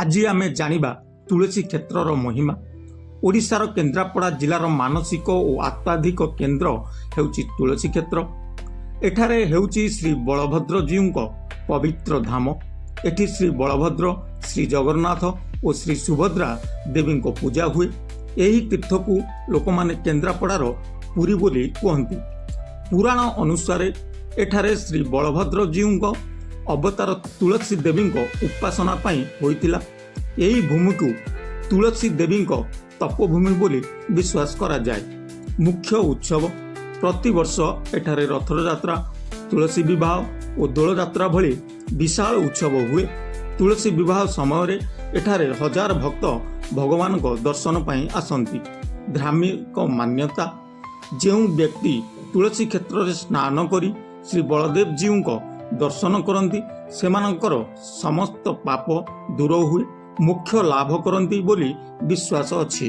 ଆଜି ଆମେ ଜାଣିବା ତୁଳସୀ କ୍ଷେତ୍ରର ମହିମା। ଓଡ଼ିଶାର କେନ୍ଦ୍ରାପଡ଼ା ଜିଲ୍ଲାର ମାନସିକ ଓ ଆଧ୍ୟାତ୍ମିକ କେନ୍ଦ୍ର ହେଉଛି ତୁଳସୀ କ୍ଷେତ୍ର। ଏଠାରେ ହେଉଛି ଶ୍ରୀ ବଳଭଦ୍ରଜୀଉଙ୍କ ପବିତ୍ର ଧାମ। ଏଠି ଶ୍ରୀ ବଳଭଦ୍ର, ଶ୍ରୀ ଜଗନ୍ନାଥ ଓ ଶ୍ରୀ ସୁଭଦ୍ରା ଦେବୀଙ୍କ ପୂଜା ହୁଏ। ଏହି ତୀର୍ଥକୁ ଲୋକମାନେ କେନ୍ଦ୍ରାପଡ଼ାର ପୁରୀ ବୋଲି କୁହନ୍ତି। ପୁରାଣ ଅନୁସାରେ ଏଠାରେ ଶ୍ରୀ ବଳଭଦ୍ରଜୀଉଙ୍କ ଅବତାର ତୁଳସୀ ଦେବୀଙ୍କ ଉପାସନା ପାଇଁ ହୋଇଥିଲା। ଏହି ଭୂମିକୁ ତୁଳସୀ ଦେବୀଙ୍କ ତପଭୂମି ବୋଲି ବିଶ୍ୱାସ କରାଯାଏ। ମୁଖ୍ୟ ଉତ୍ସବ: ପ୍ରତିବର୍ଷ ଏଠାରେ ରଥଯାତ୍ରା, ତୁଳସୀ ବିବାହ ଓ ଦୋଳଯାତ୍ରା ଭଳି ବିଶାଳ ଉତ୍ସବ ହୁଏ। ତୁଳସୀ ବିବାହ ସମୟରେ ଏଠାରେ ହଜାର ଭକ୍ତ ଭଗବାନଙ୍କ ଦର୍ଶନ ପାଇଁ ଆସନ୍ତି। ଧାର୍ମିକ ମାନ୍ୟତା: ଯେଉଁ ବ୍ୟକ୍ତି ତୁଳସୀ କ୍ଷେତ୍ରରେ ସ୍ନାନ କରି ଶ୍ରୀ ବଳଦେବଜୀଉଙ୍କ ଦର୍ଶନ କରନ୍ତି, ସେମାନଙ୍କର ସମସ୍ତ ପାପ ଦୂର ହୁଏ, ମୋକ୍ଷ ଲାଭ କରନ୍ତି ବୋଲି ବିଶ୍ୱାସ ଅଛି।